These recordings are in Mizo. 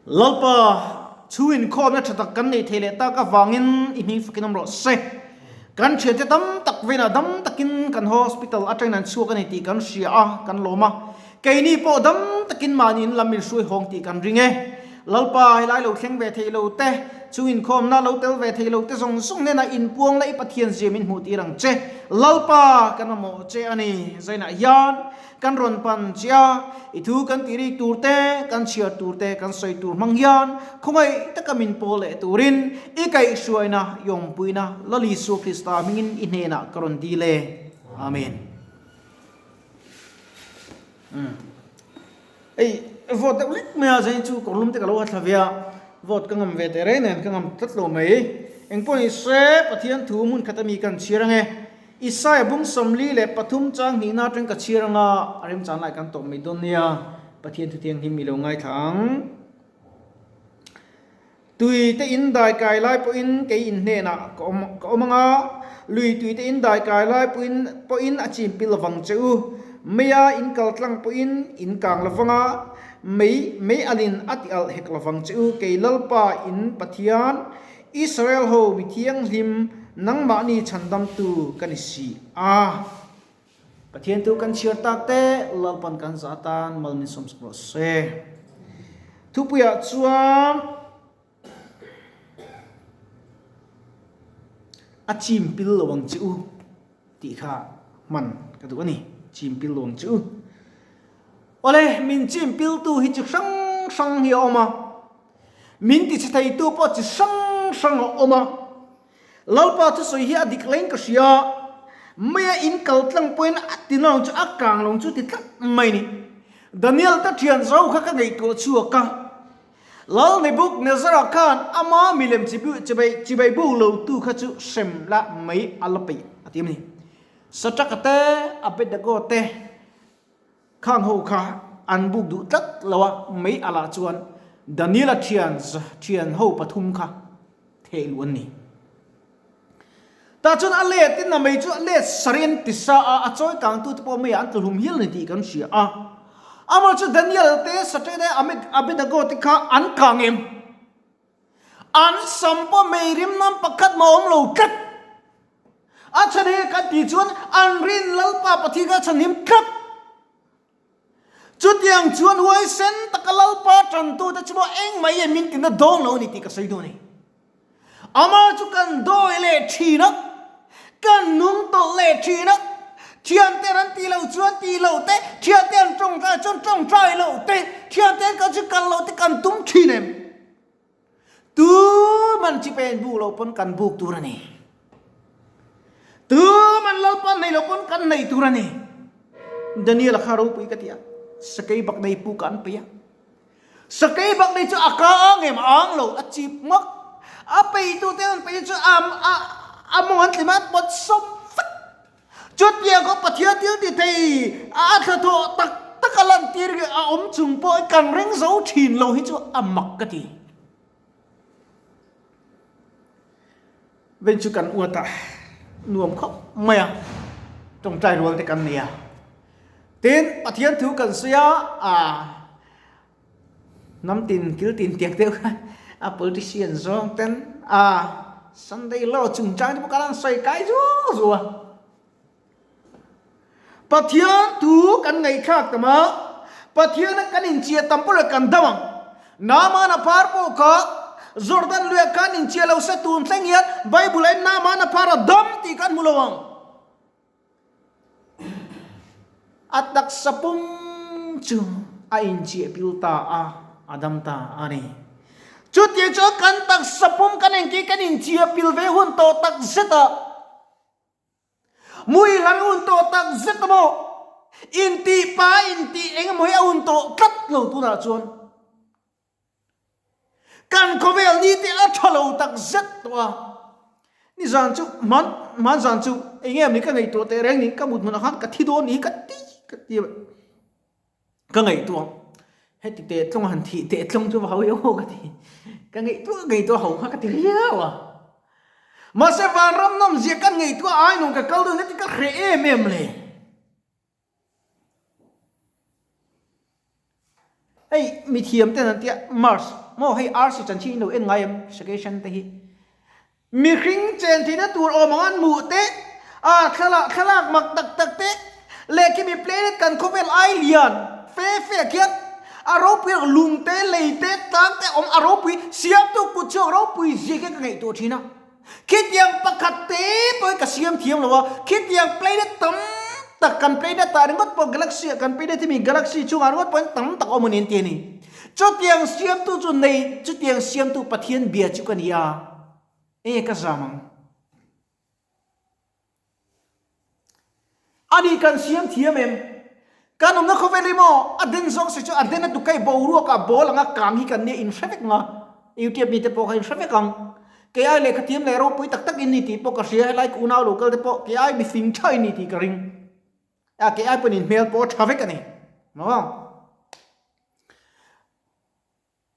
Lalpa, chhung inkhawmna tha tak kan neih theih leh tak avangin i hming fakin awm rawh se. Kan thiante tam tak venah dam takin kan hospital atangin an chhuak a ni tih kan hria a, kan lawm a. Keini pawh dam takin mahni in lam min hruai hawng tih kan ring e. Lalpa, helai lo thleng ve thei lo te, chung inkhawmna lo tel ve thei lo te zawng zawng hnenah inpuang la i Pathian zia min hmuh tir ang che. Lalpa, kan mamawh che a ni. Zainah hian kan rawn pan che a, i thu kan tih rik tur te, kan chhiar tur te, kan sawi tur hmang hian khawngaih taka min pawl leh turin i kaihhruaina, i awmpuina Lal Isua Krista hmingin i hnenah ka rawn dil e. Amen. Umm. Hei vote deuh lek mai a, zain chu kawrlum te ka lo ha thla ve a, vote ka ngam ve teh reng nen ka ngam tlat lo mai. Engpawh ni se Pathian thu hmun khat ami kan chhiar ange. Isaiah bung 43 chang hnihna atang ka chhiar anga a remchan lai kan tawp mai dawn nia. Pathian thu thianghlim mi lo ngaithla ang. Tui te in dai kai lai pawhin kei in hnenah ka awm ka awm anga, lui tui te in dai kai lai pawhin pawhin a chim pil lovang che u. Meia in kal tlang pawhin in kang lovang a, mei mei alin a ti alh hek lovang che u. Kei Lalpa in Pathian, Israel ho mi thianghlim nangmahni chhandamtu ka ni si a. Pathian tu kan chhiar tak te Lalpan kan zah atan mal min sawmsak rawh se. Thupuiah chuan a chim pil lo ang che u tih kha hman ka duh a ni. Chim pil lo ang che u. Awle, min chim piltu hi chi hrang hrang hi a awm a. Min tichhe theitu pawh chi hrang hrang a awm a. Lalpa thusawi hi a dik leng ka hria. Meia in kal tlang pawhin a ti na lo chu a kang lo chu ti tlat mai ni. Daniel te thian zo kha ka ngaihtuah chhuak a. Lal Nebuchadnezzar-a khan ama milem chibai bu lo tu kha chu hrem la mai a la peih a ti a ni. Satraka te, Abednego te Khang ho kha an buk duh tlat lo a, mei a lah chuan Daniel-a thian thian ho pathum kha theh luh an ni. Tah chuan a let in a mei chu a let sarih an ti sa a, a chawi kangtu te pawh meiah an tlu hlum hial a ni tih kan hria a. Amah chu Daniel te, Satrek te, Abednego te kha an kang em? An sam pawh mei rim nam pakhat mah awm lo tlat. A chhan hi kan tih chuan an rin Lalpa Pathian kha a chhan him tlat. Chutiang chuan huaisen taka Lalpa tantute chu maw engmah hian min tina dawn lo a ni tih ka sawi dawn a ni. Amah chu kan dawi leh thin a, kan nung tawlh leh thin a, thiante an tih loh chuan tih loh te, thiante an tawngtai chuan tawngtai loh te, thiante an kal chu kal loh te kan tum thin em? Tu man chi pen buk loh pawn kan buk tur a ni. Tu man Lalpa nei loh pawn kan nei tur a ni. Daniel-a kha ropui ka ti a, sakei bak nei pu ka an peih a. Sakei bak nei chu a ka ang em ang lo, a chip ngawk. A peitu te an peih chu a a a mawng an tlim a, an pawt sawm vek. Chutiang khaw Pathian thil ti thei a a thlathawh tak tak a lantir a awm chung pawh kan ring zo thin lo hi chu a mak ka ti. Vei chu kan uat a, nuam khawp mai a, tawngtai rual te kan nei a. Tin, Pathian thu kan sawi a, ah hnam tin kil tin tiang deuh kha a politician zawng ten ah Sunday law chungchang te pawh kan han sawi kai zuau zuau a. Pathian thu kan ngaihthlak tam a, Pathiana kan inchia tam pawh leh kan dam ang. Naamana phar pawh kha Jordan luiah khan inchia lo se tun thleng hian Bible ah hian Naamana phar a dam tih kan hmu lo ang. A taksa pum chu a inchiah pil ta a, a dam ta a ni. Chutiang chuan kan taksa pum kan engkim kan inchiah pil ve hun tawh tak zet a. Mui hlan un tawh tak zet maw? Intih pa intih eng emaw hi a un tawh tlat lo tunah chuan. Kan khawvel ni te a tha lo tak zet tawh a. Nizan chu hman hman zan chu eng nge ni ka ngaihtuah teh reng ni ka mut hmunah khan ka thi dawn ni ka ti ka ti ka ngaihtuah heti teh tlawng han thih teh tlawng chu va ho emaw ka ti ka ngaihtuah ngaihtuah ho kha ka ti riau a mahse vanram nawm zia kan ngaihtuah ai nung ka kal dawn heti ka hreh em em le. Hei mithiam ten an tia Mars maw hei arsi chanchin in lo en ngai em suggestion te hi. Mihring chen theihna tur awm ang an hmuh te, a thlalak thlalak mak tak tak te leh khimi planet kan khawvel ai lian fe fe ah khian a ropui ang lung te lei te tlang te awm a ropui siamtu kut chhuak ropui zia khian ka ngaihtuah thin a. Khitiang pakhat te pawh hi ka siam thiam lo a, khitiang planet tam tak kan planet ah ringawt pawh galaxy ah kan planet hi mi galaxy chungah ringawt pawhin tam tak a awm a ni an ti a ni. Chutiang siamtu chu nei chutiang siamtu Pathian bia chu ka ni a, enge ka zam ang? A ni kan siam thiam em? Kan awmna khawvel hi maw a den zawng si chu a den a tukai boruak ah ball anga kang hi kan nia in hre vek nga YouTube mi te pawh kha in hre vek ang. Kei ai lehkha thiam leh ropui tak tak in ni tih pawh ka hria helai ka unau lo kal te pawh kei ai mifing tha in ni tih ka ring. A kei ai pawn in hmel pawh a tha vek a ni. Maw?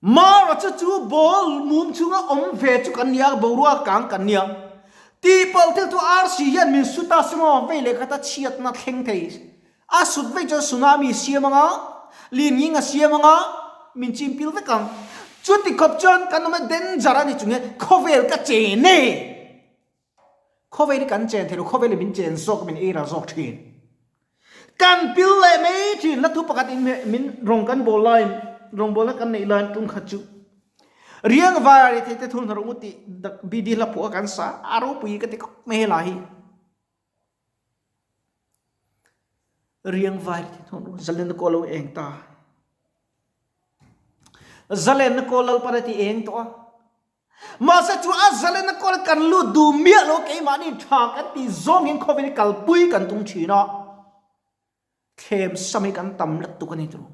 Mara chu chu ball mum chhunga awm ve chu kan nia, boruak kang kan nia. Tihpalh thil chu arsi hian min sut a, semaw vei leh khat a chhiatna thleng thei. A sut vei chuan tsunami siam anga, lirnghing a siam anga, min chim pil vek ang. Chuti khawp chuan kan awm a danger a ni chung hian khawvel ka chen e. Khawvel hi kan chen thei lo, khawvel hi min chen zawk, min ei ral zawk thin. Kan pil leh mai thin, hla thu pakhat in min rawng kan bawl laiin, rawngbawlna kan neih laiin tum khat chu riang vai a ri thei te thul hna rawng u tih BD hla phuah a kan sa, a ropui ka ti khawp mai helai hi. Riang vai ri thei thul hna rawng zalen kawl lo eng ta. Zalen kawl lalpan a ti eng tawh a. Mahse chu a zalena kawl kan lut duh miah lo keimahni tha kan tih zawng hian khawvel hi kalpui kan tum thin a, thlem sam hi kan tam lutuk a ni turu.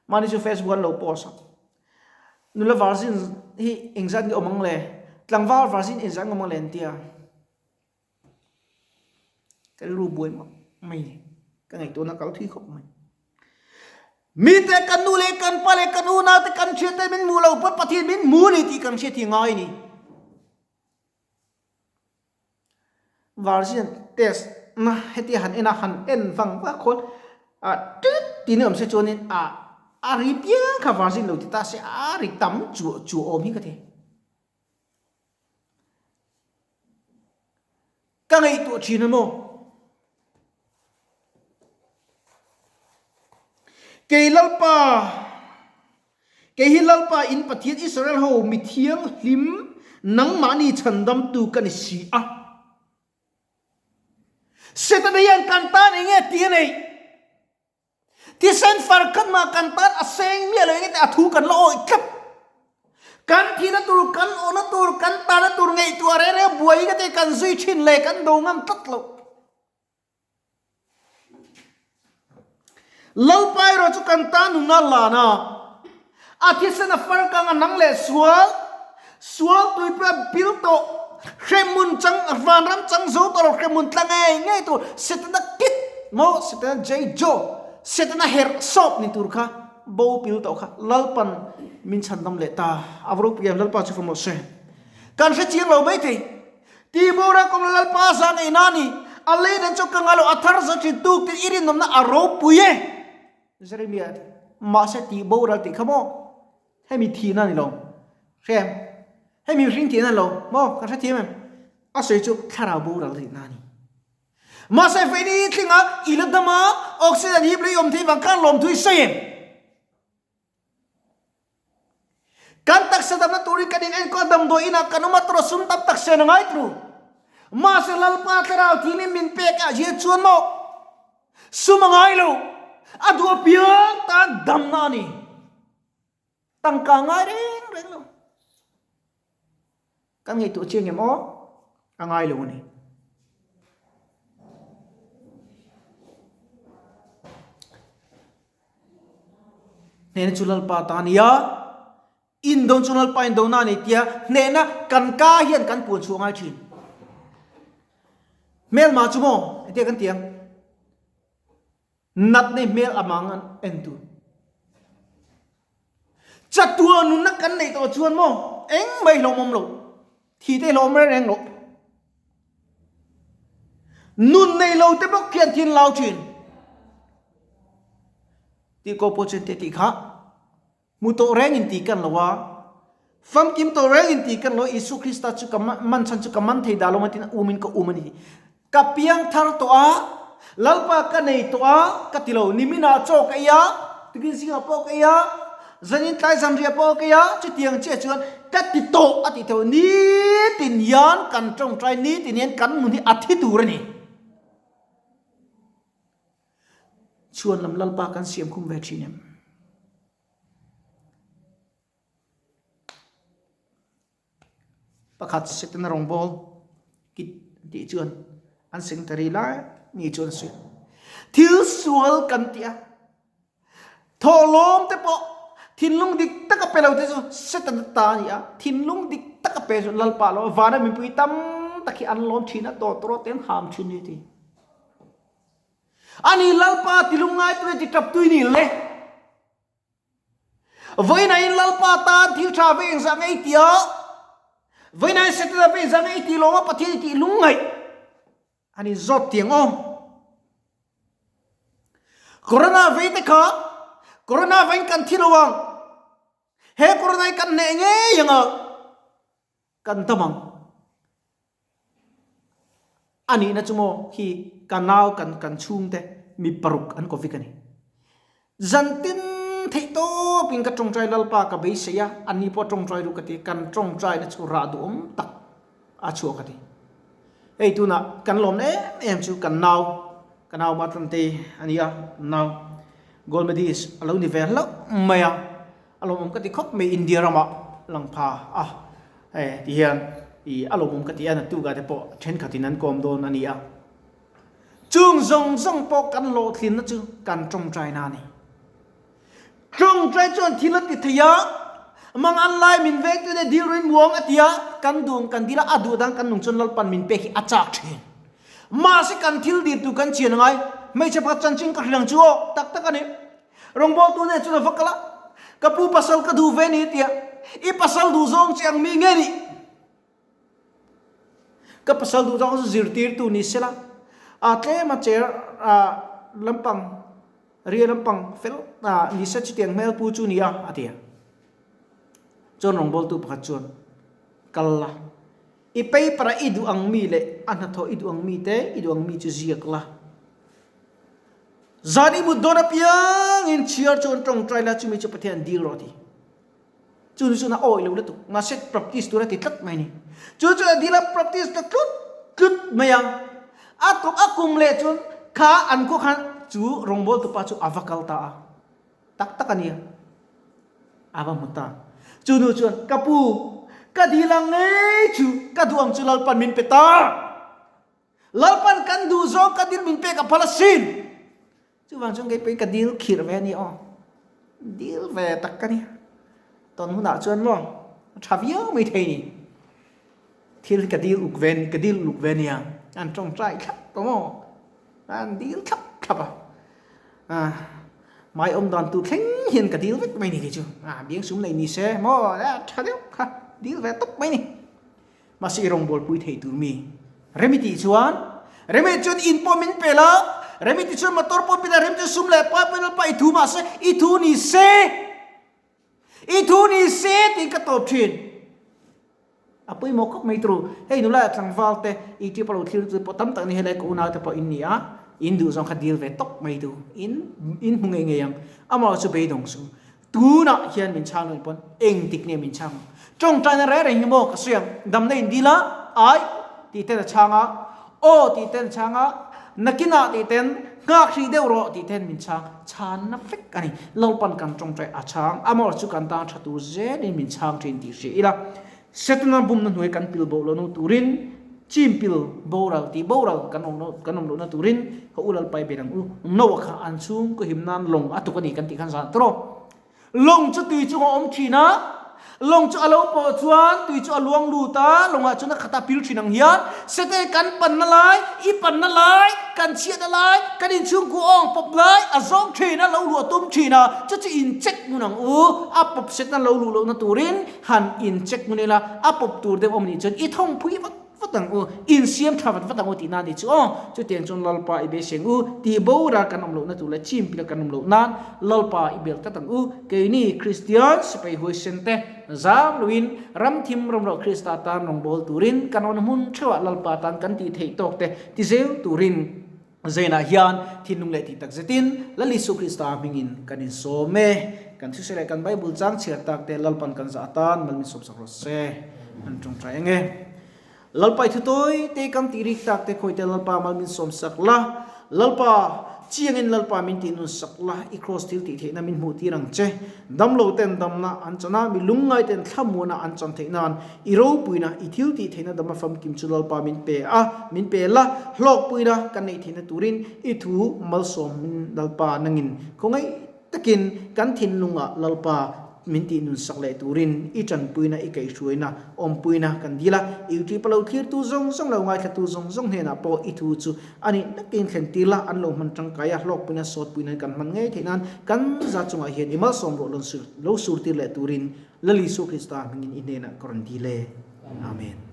Mahni chu Facebook an lo post a, nula virgin hi engzat nge awm ang le, tlangval virgin engzat nge awm ang le an ti a. Ka rilru buai mawlh mai ni. Ka ngaihtuahna kal thui khawp mai. Mite kan nu leh kan pa leh kan unau te kan thian te min hmuh lo pawn Pathian min hmu ni tih kan hriat hi ngai ni. Virgin test na hetia han en a han en vang vak khawn a tit tih ni awm se chuanin a a ri piang kha virgin lo ti ta se a ri tam chuah chuah awm hi ka ti. Ka ngaihtuah thin a maw? Kei Lalpa, kei hi Lalpa in Pathian Israel ho mi thianghlim nangmahni chhandamtu ka ni si a. Setana hian kan tan enge ti a neih? Thisen far khat mah kan tan a seng miah lo engete a thu kan la awih tlat. Kan thihna tur, kan awhna tur, kan tahna tur ngaihtuah reng reng buai engete kan zui thin leh kan do ngam tlat lo. Lalpa erawh chu kan tan nunna lan a, a thisen a far kang a nang leh sual, sual tuipui a bil tawh, hremhmun chang, vanram chang zo tawh lo hremhmun tla ngei ngei tur, Setana kit maw, Setana jei jo, Setana herh sawp ni tur kha bo pil tawh kha Lalpan min chhandam leh ta. A va ropui em, Lalpa chu famawh se. Kan hre chiang lo maithei. Tihbawra kawng la Lalpa za ngei na ni, a lei dan chu ka ngai lo, a thar za thin tuk tin i rinawmna a ropui e. Jeremiah mahse tih boral tih kha maw hemi thihna ni lo hre em hemi mihring thihna ni lo maw kan hrethiam em a sawi chu thlarau boral tihna a ni mahse veini thlinga i la dam a oxygen hip leh i awm thei vang khan lawmthu i sawi em kan taksa damna turin kan in enkawl damdawi inah kan awm a tawrh sum tam tak sen a ngai turu mahse Lalpa thlarau thilin min pek ah hian chuan maw Sum a ngai lo, a duh apiang tan damna a ni. Tangka a ngai reng reng lo. Kan ngaihtuah chiang em aw? A ngai lo a ni. Hnehna chu Lalpa ta a ni a, Indon chu Lalpa indona a ni tia hnehna kan ka hian kan puan chhuah ngai thin. Hmelma chu maw hetia kan ti ang. Nat nei hmel amang an en tur. Chatua nunna kan neih tawh chuan maw eng mai hlawm awm lo. Thi te hlawm reng reng lo. Nun nei lo te bawk khian thin lau thin. Tih ko pawh chuan te tih kha hmu tawh reng in tih kan lo a, famkim tawh reng in tih kan lo a, Isua Krista chu ka man chhan chu ka man thei dah lo matin a um in ka um a ni. Ka piang thar tawh a, Lalpa ka nei tawh a, ka ti lo. Niminah chaw ka ei a, tukin zingah pawh ka ei a, zanin tlai zanriah pawh ka ei a, chutiang chiah chuan ka ti tawh a ti tho. Nitin hian kan tawngtai, nitin hian kan nun hi a thi tur a ni. Chhuan lam Lalpa kan siam khum ve thin em? Pakhat Setana rawngbâwl kit an tih chuan an secretary lai ni chuan a sawi a. Thil sual kan tih a, thawhlawm te pawh thinlung dik taka pe lo te chu Setana ta a ni a, thinlung dik taka pe chu Lalpa lo vana mipui tam tak hi an lawm thin a, tawtawrawt te an ham thin a ni a ti. Ani Lalpa tilung ngaitu e ti tap tui ni le. Vawiinah in Lalpa tan thil tha ve engzah nge i ti a? Vawiinah in Setana ve engzah nge i ti lawm a Pathian i tih lungngaih an in zawt tiang aw. Corona vei te kha Corona veiin kan thi lo ang. He Corona hi kan hneh ngei ang a kan dam ang. A nihna chu maw khi ka nau kan kan chhungte mi paruk an kawvik a ni. Zantin theih tawpin ka tawngtai Lalpa ka beisei a, anni pawh tawngtai ru ka ti, kan tawngtaina chu rah duhawm tak a chhuak a ti. Hei tunah kan lawm em em chu kan nau, ka nau Matlantei a ni a, nau gold medalist a lo ni ve hlauh mai a, A lawmawm ka ti khawp mai India ramah lang pha a hei ti hian ih a lawmawm ka ti a naktukah te pawh thenkhatin an kawm dawn a ni a. Chung zawng zawng pawh kan hlawhtlinna chu kan tawngtai na a ni. Tawngtai chuan thil a ti thei a, mang an lai min veng tute dil rin muang a ti a, kan duh kan dil a, a duh dang kan nung chuan Lalpan min pek hi a chak thin. Mahse kan thil dir tur kan chian angai, hmeichhe pakhat chanchin ka hrilh ang chu aw, tak tak a ni. Rawngbawltu nen chuan a va kal a, Ka pu pasal ka duh ve ni tia, I pasal duh zawng che ang mi nge nih? Ka pasal duh zawng chu zirtirtu ni sela, a tlem a chair lampang, ria lampang fel ni se chutiang hmel pu chu ni a, a ti a. Chuan rawngbawltu pakhat chuan, Kal la, i paper a i duh ang mi leh a hnathawh i duh ang mi te, i duh ang mi chu ziak la. Zan i mut dawn apiangin chhiar chuan tawngtai la chumi chu Pathian an dil rawh a ti. Chu ni chuan a awih lo lutuk. Mahse practice tur a ti tlat mai a ni. Chu chu a dil a practice ta tlut tlut mai a. A tuk a kum leh chuan kha an khaw khan chu rawngbawltu pa chu a va kal ta a. Tak tak a nia. A va hmu ta. Chu nu chuan ka pu ka dil ang ngei chu ka duh ang chu Lalpan min pe ta. Lalpan kan duh zawng ka dil min pek a phal asin. Chuvang chuan kei pawhin ka dil khirh ve a ni aw. Dil ve tak ka ni. Tawn hunah chuan maw a tha viau mai thei ni. Thil hi ka dil uk ve ka dil uluk ve nia. An tawngtai thlap tawh maw. An dil thlap thlap a. Ah, mai awm dan tur thleng hian ka dil vek mai ni kei chu. Ah, biang sum nei ni se maw a tha deuh kha dil ve tawp mai ni. Mahse i rawngbâwl pui thei tur mi? Remi tih chuan, Remi chuan in pawh min pe la, Remi tih chuan motor pawh min pe la, Remi chuan sum leh pai pawh in pa i thu mahse i thu ni se, i thu ni se tiin ka tawp thin. A pawimawh khawp mai turu. Hei nula tlangval te i tih pawh lo thlir chu pawh tam tak ni helai ka unau te pawh in ni a, in duh zawng kha dil ve tawp mai tu. In in hmu ngei ngei ang. Amah chu beidawng suh. Tunah hian min chhang loh pawn engtik nge min chhang ang? Tawngtaina reng reng hi maw ka sawi ang, damna in dil a, ai tih ten a chhang a, aw tih ten a chhang a, nakinah tih ten, nghak hrih deuh rawh tih ten min chhang, chhanna vek a ni. Lalpan kan tawngtai a chhang, amaherawhchu chu kan tan tha tur zelin min chhang thin tih hria ila, Setana bumna hnuai kan pil boh lohna turin chim pil boral tih boral kan awm loh kan awm lohna turin ka u Lalpai ber ang u. Noah kha an chhung ka him nan lawng a tuk a ni kan tih khan zan tawh. Lawng chu tui chunga awm thin a, lawng chu a lo pawh chuan tui chu a luang lut a, lawngah chuan a khat a pil thin ang hian Sete kan panna lai, i panna lai, kan chhiatna lai, kan inchhungku awng pawp lai a zawng thin a, lo luh a tum thin a, chu chu in check ngun ang u, a pawp setna lo luh lohna turin han in check ngun ila, a pawp tur deuh awm nih chuan i thawng phui vat vat. vat ang u, insiam tha vat vat ang u tihna a ni chu aw. Chutiang chuan Lalpa i beisei ang u, tih boral kan awm lohna tur leh chim pil kan awm loh nan Lalpa i bel tlat ang u. Keini Kristian sipai huaisen te zam loin ramthim ramro Krista tan rawngbâwl turin kan awmna hmun theuhah Lalpa tan kan tih theih tawk te ti zel turin Zainah hian thinlung leh tih tak zetin Lal Isu Krista hmingin kan insawm e. Kan thusei leh kan Bible chang chhiar tak te Lalpan kan zah atan mal min sawmsak rawh se. An tawngtai eng e. Lalpa i thu tawi te kan tih rik tak te khawi te Lalpa mal min sawmsak la. Lalpa, chiangin Lalpa min tih nun sak la, i kraws thil tih theihna min hmuh tir ang che. Damlo ten damna an chan a, mi lungngai ten thlamuana an chan theih nan i ropuina, i thil tih theihna dama famkim chu Lalpa min pe a, min pe la, hlawkpuina kan neih theihna turin i thu malsawm min Lalpa nangin khawngaih takin kan thinlungah Lalpa min tih nun sak leh turin i tanpuina, i kaihhruaina, awmpuina kan dil a. I ṭipa lo thlirtu zawng zawng lo ngaithlatu zawng zawng hnenah pawh i thu chu a nih takin thlen tir la, an lo hman tangkai a, hlawkpuina, sawtpuina kan hman ngei theih nan kan za chungah hian i malsawm ruah lo sur tir leh turin Lal Isua Krista hmingin i hnenah ka rawn dil e. Amen.